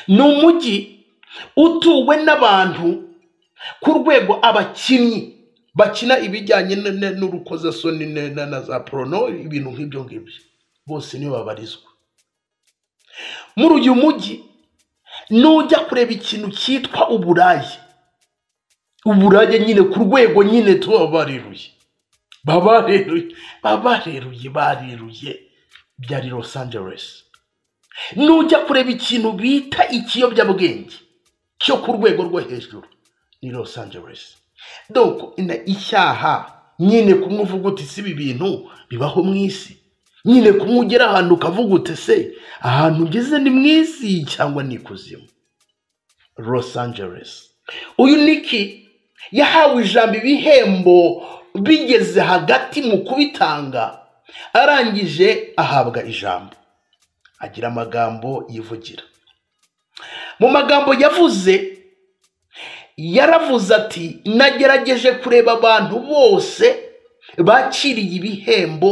Ni umujyi utuwe n'abantu ku rwego abakinnyi bakina ibijyanye n'urukozasoni na za porno, ibintu nk'ibyo ngibyo, bose niyo babarizwa muri uyu mujyi. Nujya kureba ikintu cyitwa uburaya, uburaya nyine ku rwego nyine tuba bareruye, babareruye, babareruye, bareruye, byari Los Angeles. Nujya kureba ikintu bita ikiyobyabwenge cyo ku rwego rwo hejuru, ni Los Angeles. Donc icyaha nyine kumwe uvuga uti: "Si ibi bintu bibaho mu isi?" Nyine kumwe ugera ahantu ukavuga uti: "Se ahantu ugeze ni mu isi cyangwa ni ikuzimu?" Los Angeles. Uyu Niki yahawe ijambo ibihembo bigeze hagati mu kubitanga, arangije ahabwa ijambo, agira amagambo yivugira. Mu magambo yavuze, yaravuze ati: "Nagerageje kureba abantu bose bakiriye ibihembo,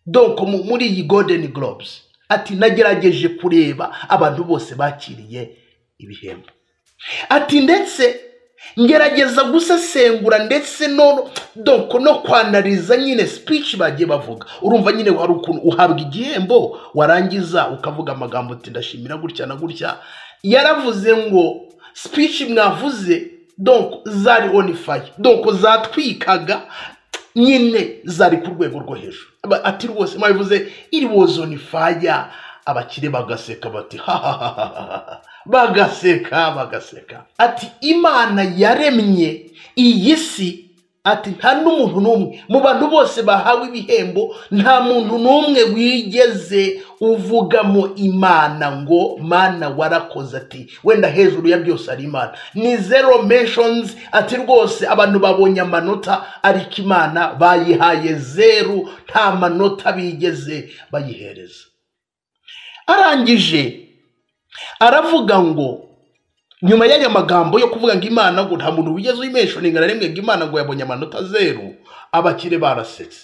donc muri iyi Golden Globes." Ati: "Nagerageje kureba abantu bose bakiriye ibihembo." Ati: "Ndetse ngerageza gusesengura ndetse no donc no kwanariza nyine speech bagiye bavuga." Urumva nyine hari ukuntu uhabwa igihembo, warangiza ukavuga amagambo uti: "Ndashimira gutya na gutya." Yaravuze ngo: "Speech mwavuze donc zari on fire, donc zatwikaga nyine, zari ku rwego rwo hejuru." Ati: "Rwose mwabivuze, it was on fire." Abakire bagaseka bati: "Hahahaha." Bagaseka, bagaseka. Ati: "Imana yaremye iyi si," ati, "nta n'umuntu n'umwe mu bantu bose bahawe ibihembo, nta muntu n'umwe wigeze uvugamo Imana ngo: 'Mana, warakoze.'" Ati: "Wenda hejuru ya byose ari Imana, ni zero mentions." Ati: "Rwose abantu babonye amanota, ariko Imana bayihaye zeru, nta manota bigeze bayihereza." Arangije aravuga ngo nyuma y'aya magambo yo kuvuga ngo Imana, ngo nta muntu wigeze uyimentioninga na rimwe, ngo Imana ngo yabonye amanota zeru, abakire barasetse,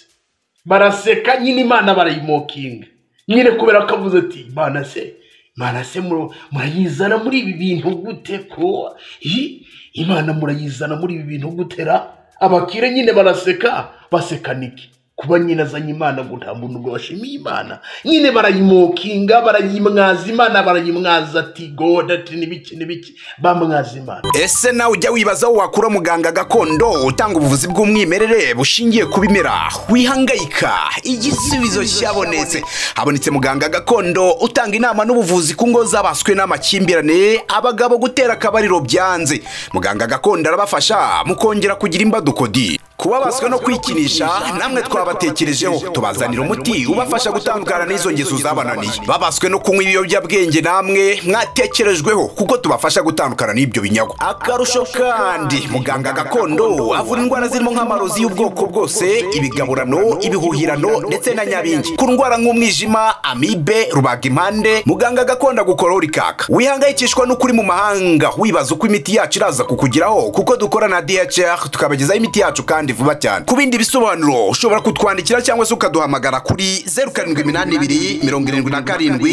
baraseka nyine, Imana barayimockinga nyine, kubera ko avuze ati: "Imana se, Imana se murayizana muri ibi bintu gute? Ko hi, Imana murayizana muri ibi bintu gute ra?" Abakire nyine baraseka, baseka niki kuba nyine azanye Imana, ngo nta muntu ngo washimiye Imana. Nyine barayimockinga, barayimwaza Imana, barayimwaza, ati: "God," ati, "n'ibiki n'ibiki." Bamwaza Imana. Ese nawe ujya wibaza aho wakura muganga gakondo utanga ubuvuzi bw'umwimerere bushingiye ku bimera? Wihangayika, igisubizo cyabonetse. Habonetse muganga gakondo utanga inama n'ubuvuzi ku ngo zabaswe n'amakimbirane, abagabo gutera akabariro byanze. Muganga gakondo arabafasha mukongera kugira imbaduko di. Kubabaswa no kwikinisha, namwe twabatekerejeho, tubazanira umuti ubafasha gutandukana n'izo ngeso zabananiye. Babaswe no kunywa ibiyobyabwenge, namwe mwatekerejweho kuko tubafasha gutandukana n'ibyo binyago. Akarusho kandi, muganga gakondo avura indwara zirimo nk'amarozi y'ubwoko bwose, ibigaburano, ibihuhirano ndetse na nyabingi. Ku ndwara nk'umwijima, amibe, rubagimpande, muganga gakondo agukoraho rikaka. Wihangayikishwa n'ukuri mu mahanga wibaza uko imiti yacu iraza kukugeraho, kuko dukora na DHL, tukabagezaho imiti yacu kandi vuba cyane. Ku bindi bisobanuro ushobora kutwandikira cyangwa se ukaduhamagara kuri 0782 77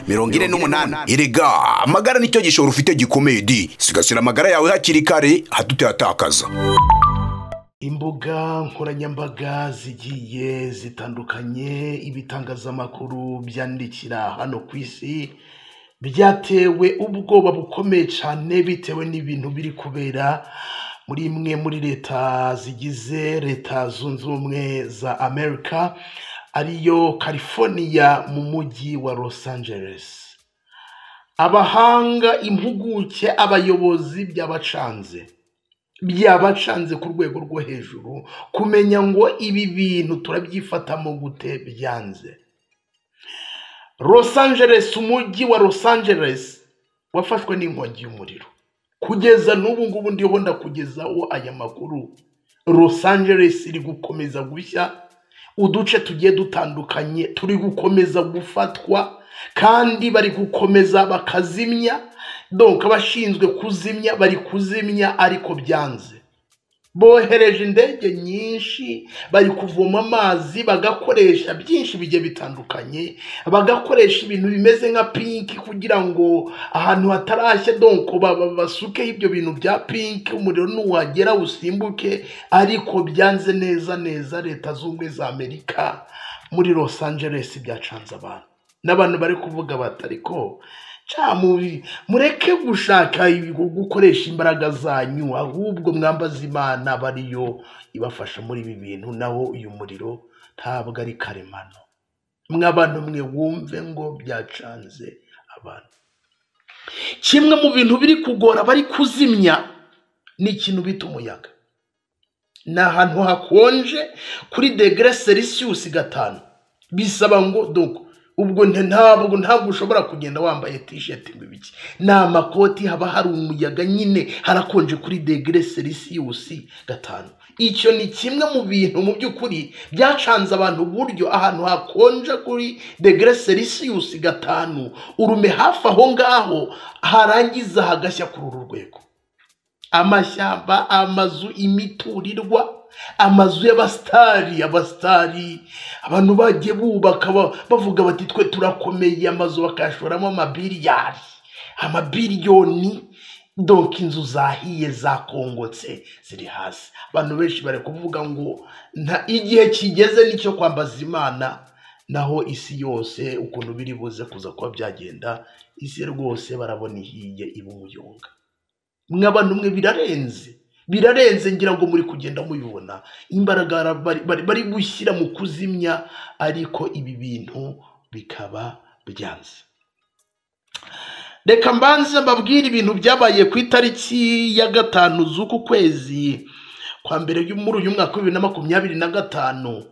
55 48. Erega amagara nicyo gishoro ufite gikomeye di. Sigasira amagara yawe hakiri kare, hato utayatakaza. Imbuga nkoranyambaga zigiye zitandukanye, ibitangazamakuru byandikira hano ku isi byatewe ubwoba bukomeye cyane bitewe n'ibintu biri kubera muri imwe muri leta zigize Leta Zunze Ubumwe za Amerika, ariyo California, mu mujyi wa Los Angeles. Abahanga, impuguke, abayobozi, byabacanze, byabacanze ku rwego rwo hejuru kumenya ngo ibi bintu turabyifatamo gute. Byanze. Los Angeles, umujyi wa Los Angeles wafashwe n'inkongi y'umuriro. Kugeza n'ubu ngubu ndiho ndakugezaho aya makuru, Los Angeles iri gukomeza gushya, uduce tugiye dutandukanye turi gukomeza gufatwa, kandi bari gukomeza bakazimya. Donc abashinzwe kuzimya bari kuzimya, ariko byanze. Bohereje indege nyinshi, bari kuvoma amazi, bagakoresha byinshi bigiye bitandukanye, bagakoresha ibintu bimeze nka pinki kugira ngo ahantu hatarashya donc basukeho ibyo bintu bya pinki, umuriro nuwagera usimbuke. Ariko byanze neza neza. Leta Zunze Ubumwe za Amerika muri Los Angeles byacanze abantu, n'abantu bari kuvuga bati: "Ariko mureke gushaka gukoresha imbaraga zanyu, ahubwo mwambaze Imana bariyo ibafasha muri ibi bintu." Naho uyu muriro ntabwo ari karemano. Mw'abantu mwe, wumve ngo byacanze abantu. Kimwe mu bintu biri kugora bari kuzimya ni ikintu bita umuyaga. Ni ahantu hakonje kuri degré Celsius 5, bisaba ngo donc ubwo ntabwo ushobora kugenda wambaye t-shirt ngo ibiki, ni amakoti, haba hari umuyaga nyine, harakonje kuri degré Celsius 5. Icyo ni kimwe mu bintu mu by'ukuri byacanze abantu, uburyo ahantu hakonje kuri degré Celsius 5, urume hafi aho ngaho, harangiza hagashya kuri uru rwego. Amashyamba, amazu, imiturirwa, amazu y'abasitari, abasitari, abantu bagiye bubaka bavuga bati: "Twe turakomeye", amazu bakayashoramo amabiliyari, amabiliyoni. Donc inzu zahiye, zakongotse, ziri hasi. Abantu benshi bari kuvuga ngo nta igihe kigeze nicyo kwambaza Imana. Naho isi yose ukuntu biri buze kuza kuba byagenda, isi rwose barabona ihiye iba umuyonga. Mw'abantu mwe, birarenze, birarenze. Ngira ngo muri kugenda mubibona imbaraga bari gushyira mu kuzimya, ariko ibi bintu bikaba byanze. Reka mbanze mbabwire ibintu byabaye ku itariki ya 5 z'uku kwezi kwa mbere muri uyu mwaka wa 2025,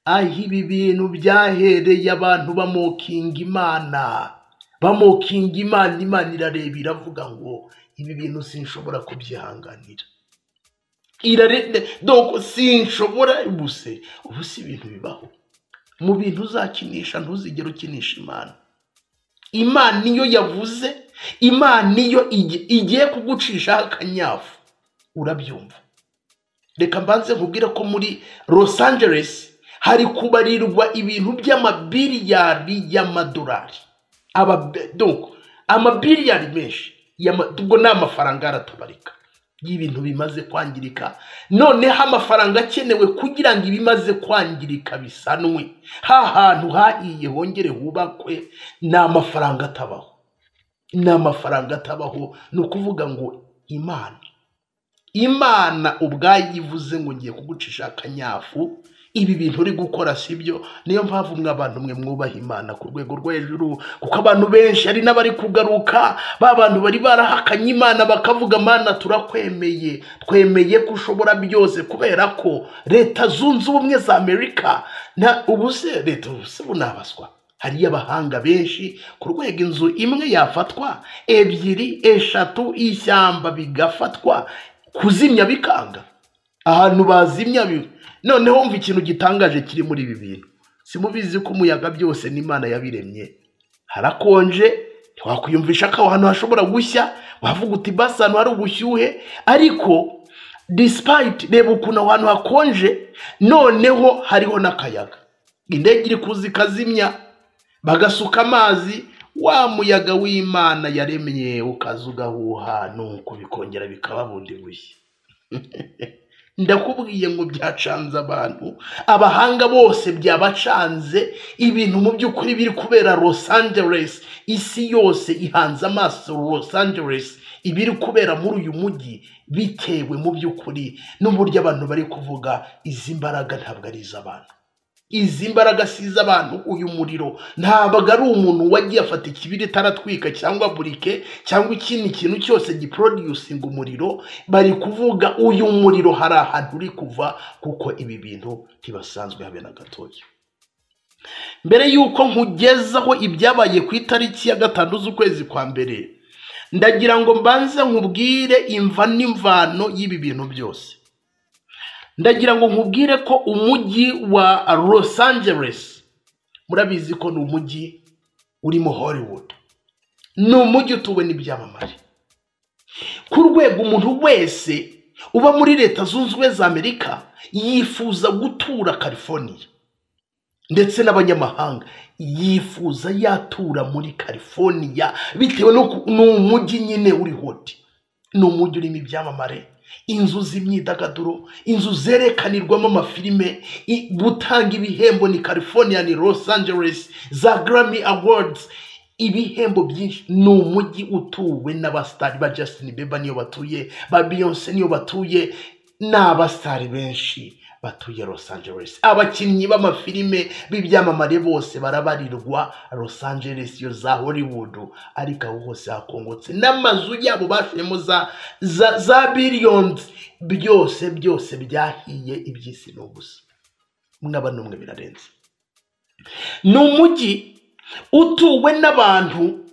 aho ibi bintu byahereye. Abantu bamokinga Imana, bamokinga Imana. Imana irareba, iravuga ngo: "Ibi bintu sinshobora kubyihanganira." Donc sinshobora. Ubuse ubu si ibintu bibaho. Mu bintu uzakinisha, ntuzigere ukinisha Imana. Imana iyo yavuze, Imana iyo igiye kugucishaho akanyafu, urabyumva. Reka mbanze nkubwire ko muri Los Angeles hari kubarirwa ibintu by'amabiliyari y'amadolari. Donc amabiliyari menshi, ubwo ni amafaranga aratabarika y'ibintu bimaze kwangirika. Noneho amafaranga akenewe kugira ngo ibimaze kwangirika bisanwe, ha hantu hahiye hongere hubakwe, ni amafaranga atabaho, ni amafaranga atabaho. Ni ukuvuga ngo Imana ubwayo ivuze ngo: "Ngiye kugucisha akanyafu, ibi bintu uri gukora si byo." Niyo mpamvu mwe abantu mwe mwubaha Imana ku rwego rwo hejuru, kuko abantu benshi hari n'abari kugaruka, ba bantu bari barahakanye Imana bakavuga: "Mana, turakwemeye, twemeye ko ushobora byose", kubera ko Leta Zunze Ubumwe za Amerika na ubu se leta ubu se bunabaswa, hariyo abahanga benshi ku rwego inzu imwe yafatwa, ebyiri, eshatu, ishyamba bigafatwa, kuzimya bikanga, ahantu bazimya noneho mva ikintu gitangaje kiri muri ibi bintu. Simubizi ko umuyaga byose n'Imana yabiremye? Harakonje, ntiwakwiyumvisha ko aho hantu hashobora gushya. Wavuga uti: "Basi ahantu hari ubushyuhe", ariko despite, reba ukuntu aho hantu hakonje, noneho hariho n'akayaga. Indege iri kuza ikazimya, bagasuka amazi, wa muyaga w'Imana yaremye ukaza ugahuha, nuko bikongera bikaba bundi bushya. Ndakubwiye ngo byacanze abantu, abahanga bose byabacanze. Ibintu mu by'ukuri biri kubera Los Angeles, isi yose ihanze amaso Los Angeles, ibiri kubera muri uyu mujyi, bitewe mu by'ukuri n'uburyo abantu bari kuvuga: izi mbaraga ntabwo ari iz'abantu, izi mbaraga si iz'abantu. Uyu muriro ntabwo ari umuntu wagiye afata ikibiriti aratwika, cyangwa briquet, cyangwa ikindi kintu cyose giproducinga umuriro. Bari kuvuga uyu muriro hari ahantu uri kuva, kuko ibi bintu ntibasanzwe habe na gatoya. Mbere y'uko nkugezaho ibyabaye ku itariki ya 5 z'ukwezi kwa mbere, ndagira ngo mbanze nkubwire imva n'imvano y'ibi bintu byose. Ndagira ngo nkubwire ko umujyi wa Los Angeles, murabizi ko ni umujyi urimo Hollywood, ni umujyi utuwe n'ibyamamare ku rwego umuntu wese uba muri Leta Zunze Ubumwe za Amerika yifuza gutura California, ndetse n'abanyamahanga yifuza yatura muri California bitewe n'umujyi nyine uri hot, ni umujyi urimo ibyamamare, inzu z'imyidagaduro, inzu zerekanirwamo amafilime, gutanga ibihembo ni California, ni Los Angeles, za Grammy Awards, ibihembo byinshi. Ni umujyi utuwe n'abasitari ba Justin Bieber niyo batuye, ba Beyonce niyo batuye, ni abasitari benshi batuye Los Angeles. Abakinnyi b'amafilime b'ibyamamare bose barabarirwa Los Angeles, iyo za Hollywood, ariko aho hose hakongotse n'amazu yabo bashuyemo za billions, byose byose byahiye, iby'isi ni ubusa. Mwaba n'umwe birarenze. Ni umujyi utuwe n'abantu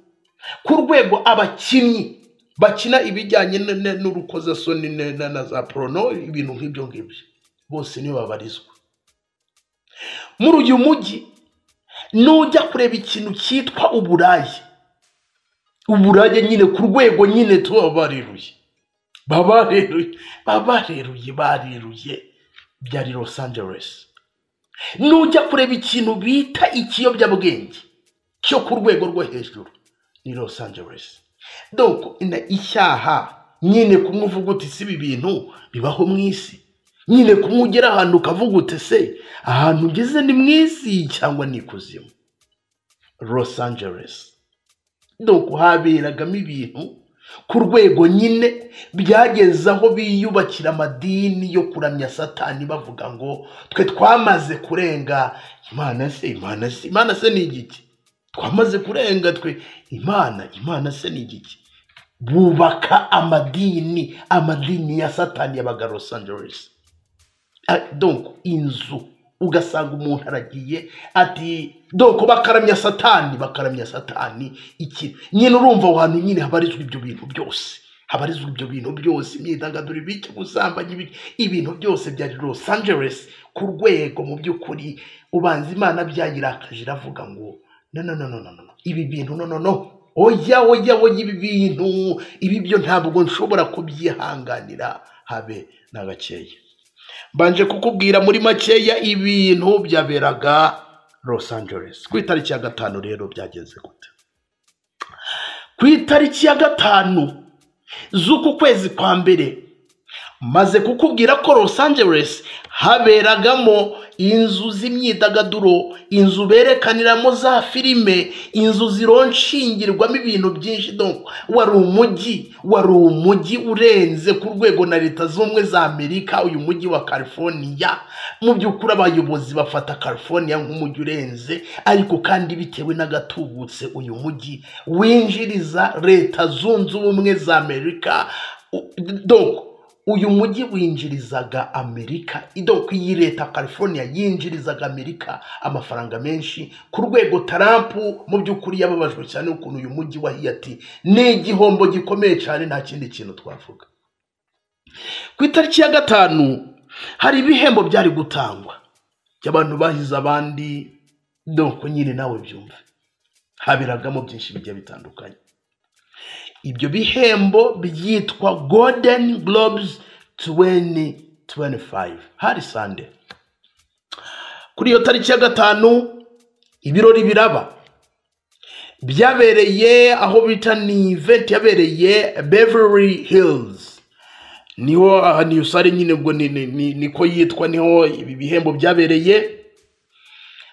ku rwego abakinnyi bakina ibijyanye n'urukozasoni na za porno, ibintu nk'ibyo ngibyo, bose niyo babarizwa muri uyu mujyi. Nujya kureba ikintu cyitwa uburaya, uburaya nyine ku rwego nyine tuba bareruye, babareruye, babareruye, bareruye, byari Los Angeles. Nujya kureba ikintu bita ikiyobyabwenge cyo ku rwego rwo hejuru ni Los Angeles. Donc icyaha nyine kumwe uvuga uti si ibi bintu bibaho mu isi, nyine kumwe ugera ahantu ukavuga uti se ahantu ugeze ni mu isi cyangwa ni ikuzimu? Los Angeles. Donc haberagamo ibintu ku rwego nyine byageze aho biyubakira amadini yo kuramya Satani, bavuga ngo twe twamaze kurenga Imana se, Imana se, Imana se ni igiki? Twamaze kurenga twe Imana, Imana se ni igiki? Bubaka amadini, amadini ya Satani yabaga Los Angeles. Donc inzu ugasanga umuntu aragiye ati donc bakaramya Satani, bakaramya Satani iki nyine. Urumva aho hantu nyine habarizwa ibyo bintu byose, habarizwa ibyo bintu byose, imyidagaduro, ibiki, ubusambanyi, ibintu byose byari Los Angeles ku rwego mu by'ukuri ubanza Imana byayirakaje iravuga ngo no no no no no no, ibi bintu no no no, oya oya oya, ibi bintu ibi byo ntabwo nshobora kubyihanganira habe na gakeya. Mbanje kukubwira muri makeya ibintu byaberaga Los Angeles. Ku itariki ya 5 rero byagenze gute? Ku itariki ya 5 z'uku kwezi kwa mbere, maze kukubwira ko Los Angeles haberagamo inzu z'imyidagaduro, inzu berekaniramo za filime, inzu zironshingirwamo ibintu byinshi. Donc wari umujyi urenze ku rwego na Leta Zunze za Amerika, uyu mujyi wa California. Mu by'ukuri abayobozi bafata California nk'umujyi urenze, ariko kandi bitewe n'agatubutse uyu mujyi winjiriza Leta Zunze Ubumwe za Amerika. Donc uyu mujyi winjirizaga Amerika, donc iyi leta California yinjirizaga Amerika amafaranga menshi ku rwego Trump mu by'ukuri yababajwe cyane ukuntu uyu mujyi wahiye, ati ni igihombo gikomeye cyane, nta kindi kintu twavuga. Ku itariki ya 5 hari ibihembo byari gutangwa by'abantu bahize abandi, donc nyine nawe byumve haberagamo byinshi bigiye bitandukanye. Ibyo bihembo byitwa Golden Globes 2025, hari Sunday. Kuri iyo tariki ya 5 ibirori biraba, byabereye aho bita ni event yabereye Beverly Hills, niho aha ni usare nyine ubwo niko yitwa, niho ibi bihembo byabereye.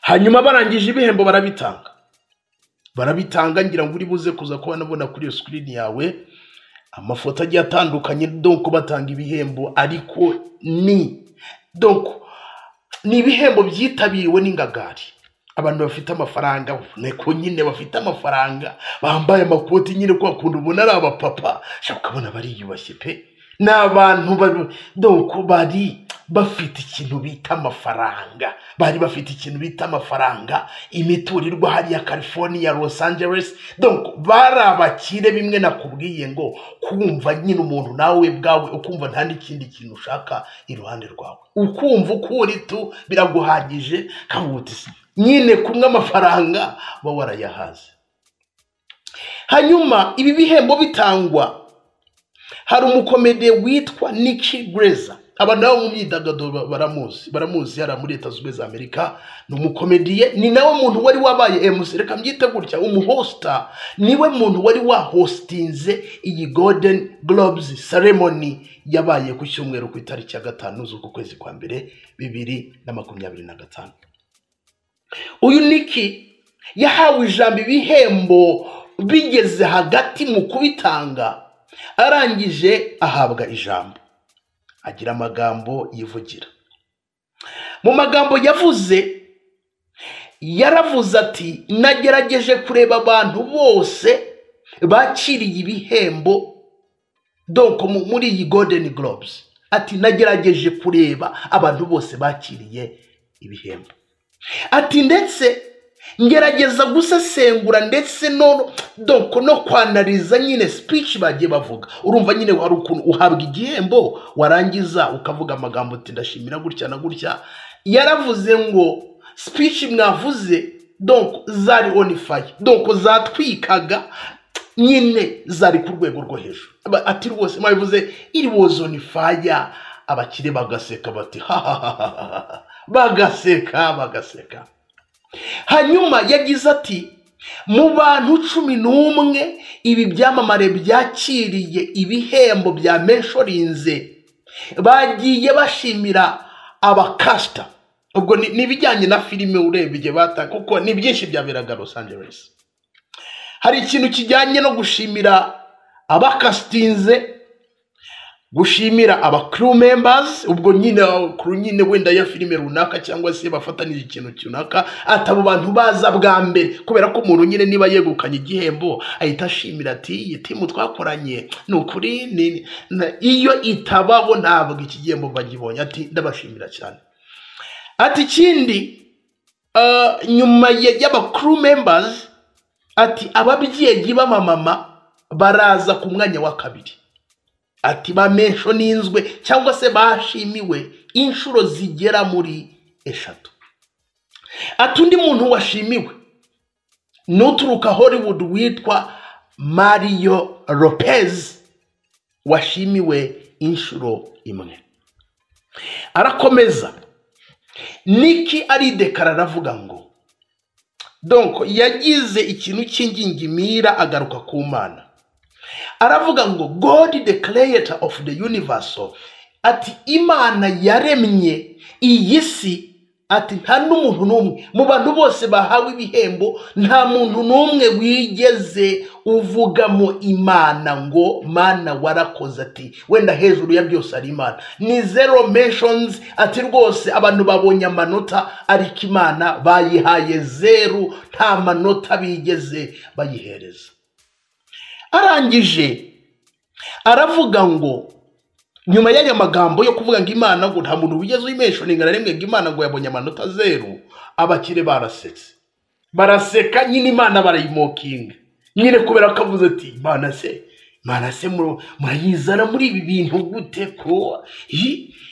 Hanyuma barangije ibihembo barabitanga, ngira ngo uri buze kuza kuba nabona kuri iyo screen yawe amafoto agiye atandukanye. Donc batanga ibihembo, ariko ni donc ni ibihembo byitabiriwe n'ingagari, abantu bafite amafaranga, neko nyine bafite amafaranga, bambaye amakoti nyine kwa kuntu ubona ari abapapa, ukabona bariyubashye pe, ni abantu donc bari bafite ikintu bita amafaranga, bari bafite ikintu bita amafaranga, imiturirwa hariya California Los Angeles. Donc bari abakire, bimwe nakubwiye ngo kumva nyine umuntu nawe bwawe ukumva nta n'ikindi kintu ushaka iruhande rwawe, ukumva uko uri tu biraguhagije, kabuti nyine kumwe amafaranga ba warayahaze. Hanyuma ibi bihembo bitangwa, Hari umukomediye witwa Nikki Glaser, abantu nabo mu myidagaduro baramuzi hariya muri Leta Zunze Ubumwe za Amerika. Ni umukomediye, ni nawe muntu wari wabaye MC, reka mbyite gutya, umuhosta, niwe muntu wari wahostinze iyi Golden Globes ceremony yabaye ku cyumweru ku itariki ya 5 z'uku kwezi kwa mbere 2025. Uyu Nikki yahawe ijambo ibihembo bigeze hagati mu kubitanga, arangije ahabwa ijambo agira amagambo yivugira. Mu magambo yavuze yaravuze ati: nagerageje kureba abantu bose bakiriye ibihembo donc muri iyi Golden Globes, ati nagerageje kureba abantu bose bakiriye ibihembo, ati ndetse ngerageza gusesengura ndetse no donc no kwanariza nyine speech bagiye bavuga. Urumva nyine hari ukuntu uhabwa igihembo warangiza ukavuga amagambo uti ndashimira gutya na gutya. Yaravuze ngo speech mwavuze donc zari on fire, donc zatwikaga nyine, zari ku rwego rwo hejuru. Ati rwose mwabivuze, it was on fire. Abakire bagaseka bati ha ha ha ha, bagaseka bagaseka. Hanyuma yagize ati mu bantu 11 ibi byamamare byakiriye ibihembo bya menshorinze bagiye bashimira abakasta. Ubwo ni ibijyanye na filime urebye bata, kuko ni byinshi byaberaga Los Angeles. Hari ikintu kijyanye no gushimira abakastinze, gushimira aba crew members, ubwo nyine crew nyine wenda ya filime runaka cyangwa se bafatanije ikintu runaka, atabo bantu baza bwa mbere, kubera ko umuntu nyine niba yegukanye igihembo ahita ashimira ati iyi team twakoranye ni ukuri, iyo itabaho ntabwo iki gihembo bagibonye, ati ndabashimira cyane. Ati ikindi nyuma y'aba crew members, ati ababyeyi b'amamama baraza ku mwanya wa kabiri, ati bamenshoninzwe cyangwa se bashimiwe inshuro zigera muri 3. Ati undi muntu washimiwe nuturuka Hollywood witwa Mario Lopez washimiwe inshuro 1. Arakomeza Nikki aridekara aravuga ngo donc yagize ikintu cy'ingingimira agaruka ku Mana, aravuga ngo God the creator of the universe, ati Imana yaremye iyi si, ati nta n'umuntu n'umwe mu bantu bose bahawe ibihembo, nta muntu n'umwe wigeze uvugamo Imana ngo Mana warakoze, ati wenda hejuru ya byose ari Imana, ni zero mentions. Ati rwose abantu babonye amanota ariko Imana bayihaye zero, nta manota bigeze bayihereza. Arangije aravuga ngo nyuma y'aya magambo yo kuvuga ngo Imana ngo nta muntu wigeze uyimentioninga na rimwe ngo Imana ngo yabonye amanota 0, abakire barasetse, baraseka nyine Imana barayimokinga nyine, kubera ko avuze ati Imana se, Imana se murayizana muri ibi bintu gute, ko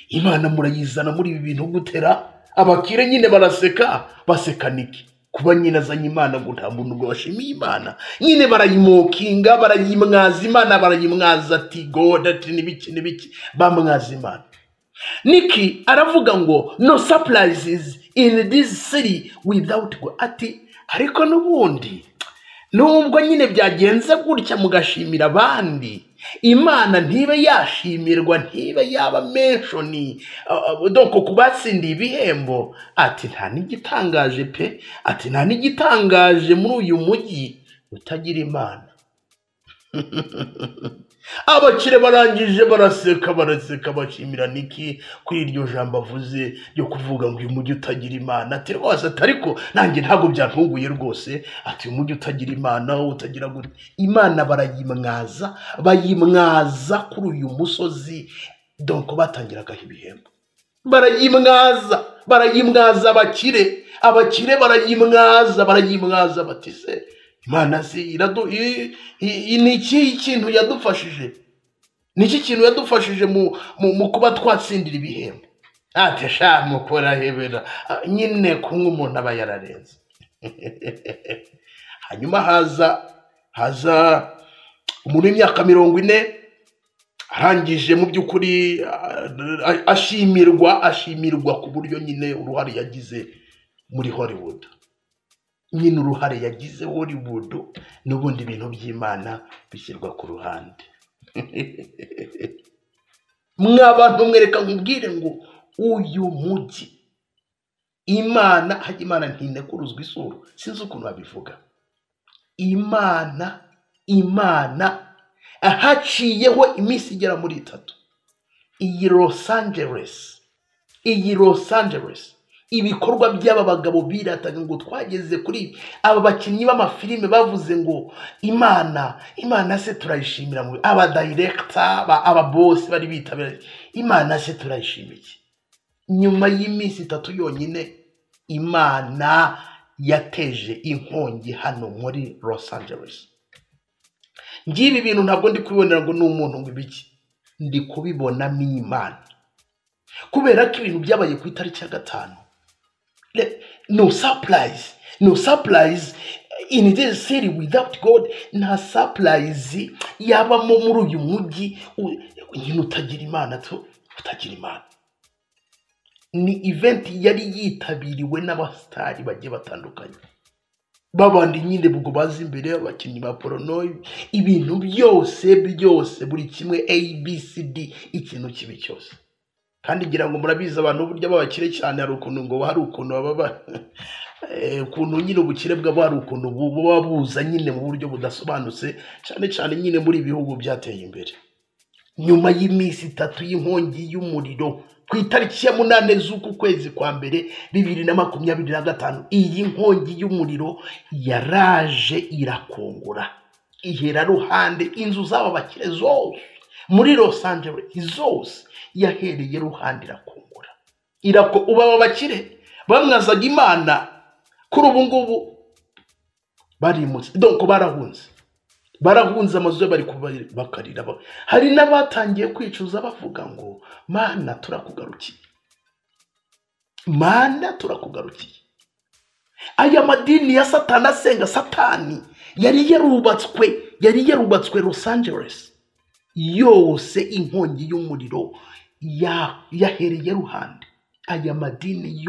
Imana murayizana muri ibi bintu gutera? Abakire nyine baraseka, baseka niki kuba nyine azanye Imana ngo nta muntu ngo washimiye Imana, nyine barayimokinga, barayimwaza Imana, barayimwaza ati God ati nibiki nibiki, bamwaza Imana. Nikki aravuga ngo no surprises in this city without God, ati ariko nubundi nubwo nyine byagenze gutya mugashimira abandi, Imana ntibe yashimirwa, ntibe yaba mention donc kubatsindiye ibihembo, ati nta n'igitangaje pe, ati nta n'igitangaje muri uyu mujyi utagira Imana. Abakire barangije baraseka, baraseka bashimira Nikki kuri iryo jambo avuze ryo kuvuga ngo uyu mujyi utagira Imana, ati rwose ati ariko nanjye ntabwo byantunguye rwose, ati uyu mujyi utagira Imana utagira gute, Imana barayimwaza, bayimwaza kuri uyu musozi donc batangiragaho ibihembo, barayimwaza, barayimwaza abakire, abakire barayimwaza, barayimwaza bati se Imana se ni iki kintu yadufashije, ni iki kintu yadufashije mu kuba twatsindira ibihembo, ati sha mukora hebera nyine kumwe umuntu aba yararenze. Hanyuma haza umuntu w'imyaka 40 Arangije mu by'ukuri ashimirwa ku buryo nyine uruhare yagize muri Hollywood, nyine uruhare yagize Hollywood, n'ubundi ibintu by'Imana bishyirwa ku ruhande. Mwabantu mwereka nkubwire ngo uyu mujyi Imana hajya Imana ntinekuruzwa isura, sinzi ukuntu babivuga. Imana ahaciyeho iminsi igera muri 3, iyi Los Angeles ibikorwa by'aba bagabo birataga ngo twageze kuri aba bakinnyi b'amafilime bavuze ngo Imana se turayishimira, mu aba director aba boss bari bitabira Imana se turayishimiye. Nyuma y'iminsi 3 yonyine Imana yateje inkongi hano muri Los Angeles. Ngibi bintu ntabwo ndi kubibonera ngo ni umuntu ngo ibiki, ndi kubibonamo Imana, kubera ko ibintu byabaye ku itariki ya 5. No surprise in this city without God. Nta surprise yabamo muri uyu mujyi nyine utagira Imana to utagira Imana. Ni event yari yitabiriwe n'abastari bagiye batandukanye, babandi nyine ubwo bazi imbere abakinnyi ba porno, ibintu byose buri kimwe ABCD, ikintu kibi cyose. Kandi ngira ngo murabizi abantu burya babakire cyane, hari ukuntu ngo hari ukuntu baba ukuntu nyine ubukire bwabo hari ukuntu buba buza nyine mu buryo budasobanutse, cyane cyane nyine muri ibihugu byateye imbere. Nyuma y'iminsi 3 y'inkongi y'umuriro ku itariki ya 8 z'uku kwezi kwa mbere 2025, iyi nkongi y'umuriro yaraje irakongora ihera ruhande inzu z'aba bakire zose muri Los Angeles zose, yahereye ruhande irakongora. Ubu aba bakire bamwazaga Imana kuri ubu ngubu barimutse, donc barahunze amazu bari bakarira. Hari n'abatangiye kwicuza bavuga ngo Mana turakugarukiye, Mana turakugarukiye. Aya madini ya Satani asenga Satani yari yarubatswe Los Angeles yose, inkongi y'umuriro yahereye ruhande. Aya madini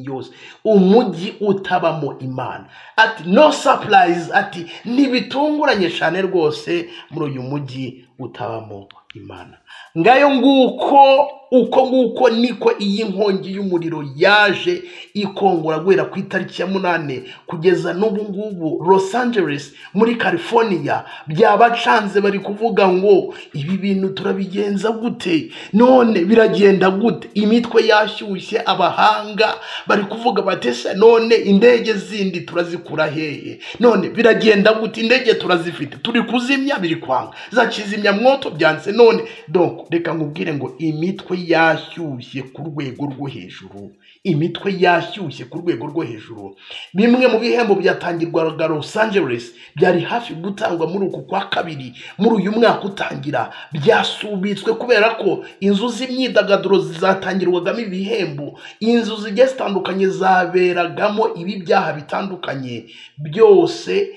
yose, umujyi utabamo Imana. Ati no surprise, ati ntibitunguranye cyane rwose muri uyu mujyi utabamo Imana. Ngayo nguko uko nguko niko iyi nkongi y'umuriro yaje ikongora guhera ku itariki ya 8 kugeza n'ubu ngubu Los Angeles muri California byabacanze, bari kuvuga ngo ibi bintu turabigenza gute, none biragenda gute? Imitwe yashyushye, abahanga bari kuvuga batese none indege zindi turazikura hehe, none biragenda gute, indege turazifite turi kuzimya biri kwanga, za kizimya mwoto byanse none. Donc reka nkubwire ngo imitwe yashyushye ku rwego rwo hejuru, imitwe yashyushye ku rwego rwo hejuru. Bimwe mu bihembo byatangirwaga Los Angeles byari hafi gutangwa muri uku kwa kabiri muri uyu mwaka utangira byasubitswe kubera ko inzu z'imyidagaduro zizatangirwagamo ibihembo, inzu zigiye zitandukanye zaberagamo ibi byaha bitandukanye byose.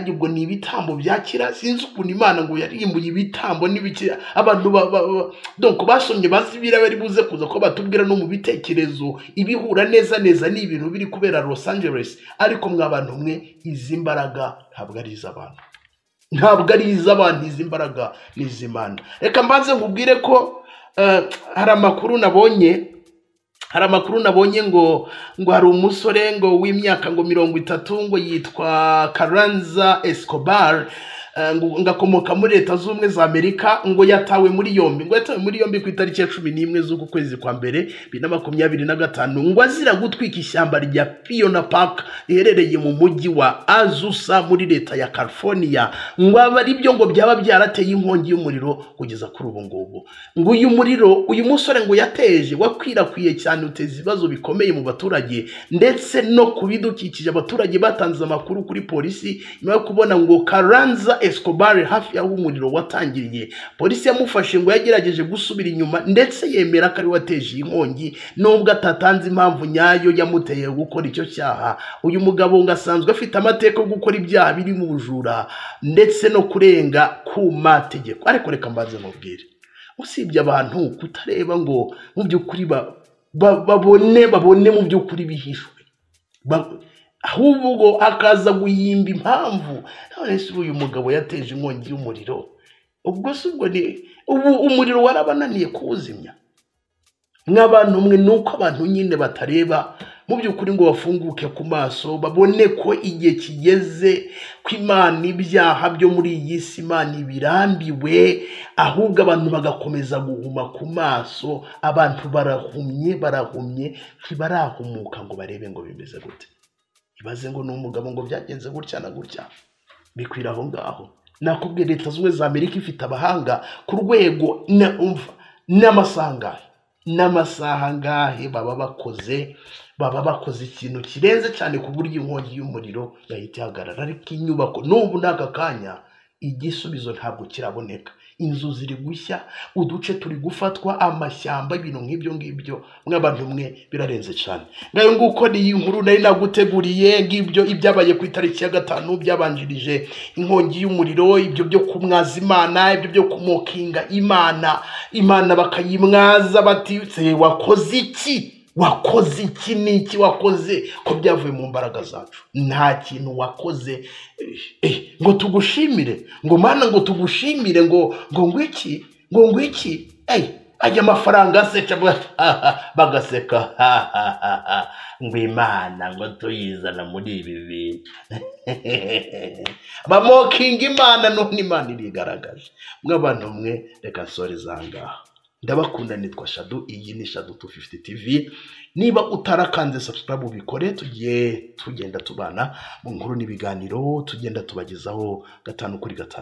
Ubwo ni ibitambo byakira, sinzi ukuntu Imana ngo yarimbuye ibitambo n'ibiki, abantu donc basomye bazibira bari buze kuza ko batubwira no mu bitekerezo ibihura neza neza ni ibintu biri kubera Los Angeles. Ariko mwabantu mwe, izi mbaraga ntabwo ari iz'abantu, ntabwo ari iz'abantu, izi mbaraga ni iz'Imana. Reka mbanze nkubwire ko hari amakuru nabonye, ngo hari umusore ngo w'imyaka ngo 30 ngo yitwa Karanza Escobar, ngo ngakomoka muri Leta Z'Ubumwe za Amerika, ngo yatawe muri yombi, ku itariki ya 11 z'uku kwezi kwa mbere 2025, ngo azira gutwika ishyamba rya Pioneer Park riherereye mu mujyi wa Azusa muri leta ya California, ngo aba ari byo ngo byaba byarateye inkongi y'umuriro kugeza kuri ubu ngubu. Ngo uyu muriro uyu musore ngo yateje wakwirakwiye cyane, uteza ibibazo bikomeye mu baturage ndetse no ku bidukikije. Abaturage batanze amakuru kuri polisi nyuma yo kubona ngo Karanza Escobar hafi y'aho umuriro watangiriye. Polisi yamufashe ngo yagerageje gusubira inyuma, ndetse yemera ko ari we wateje iyi nkongi, nubwo atatanze impamvu nyayo yamuteye gukora icyo cyaha. Uyu mugabo ngo asanzwe afite amateka yo gukora ibyaha biri mu bujura ndetse no kurenga ku mategeko. Ariko reka mbanze mubwire, usibye abantu kutareba ngo mu by'ukuri babone mu by'ukuri bihishwe, ahubwo akaza guhimba impamvu. None se uyu mugabo yateje inkongi y'umuriro, ubwo se ubwo ni ubu umuriro warabananiye kuwuzimya? Nk'abantu mwe, nuko abantu nyine batareba mu by'ukuri ngo bafunguke ku maso, babone ko igihe kigeze ko Imana ibyaha byo muri iyi si Imana ibirambiwe, ahubwo abantu bagakomeza guhuma ku maso. Abantu barahumye, barahumye, ntibarahumuka ngo barebe ngo bimeze gute. Ibaze ngo ni umugabo ngo byagenze gutya na gutya, bikwira aho ngaho. Nakubwiye Leta Zunze Ubumwe za Amerika ifite abahanga ku rwego umva n'amasaha angahe baba bakoze ikintu kirenze cyane ku buryo inkongi y'umuriro yahita ihagarara. Ariko inyubako n'ubu n'aka kanya igisubizo ntabwo kiraboneka. Inzu ziri gushya, uduce turi gufatwa, amashyamba, ibintu nk'ibyo ngibyo. Mw'abantu mwe, birarenze cyane. Ngayo nguko ni iyi nkuru nari naguteguriye. Ngibyo ibyabaye ku itariki ya 5 byabanjirije inkongi y'umuriro, ibyo byo kumwaza Imana, ibyo byo kumokinga Imana, Imana bakayimwaza bati se wakoze iki? Wakoze iki? Niki wakoze ko byavuye mu mbaraga zacu? Nta kintu wakoze ngo tugushimire, ngo Mana ngo tugushimire, ngo ngo ngwiki, ngo ngwiki, ajya amafaranga se bagaseka ngo Imana ngo tuyizana muri ibi bintu, bamokinga Imana. None Imana irigaragaje. Mw'abantu mwe, reka nsoreze aha ngaha. Ndabakunda, nitwa Shadu, iyi ni Shadu 250 TV. Niba utarakanze subscribe ubikore, tugiye tugenda tubana mu nkuru n'ibiganiro tugenda tubagezaho 5 kuri 5.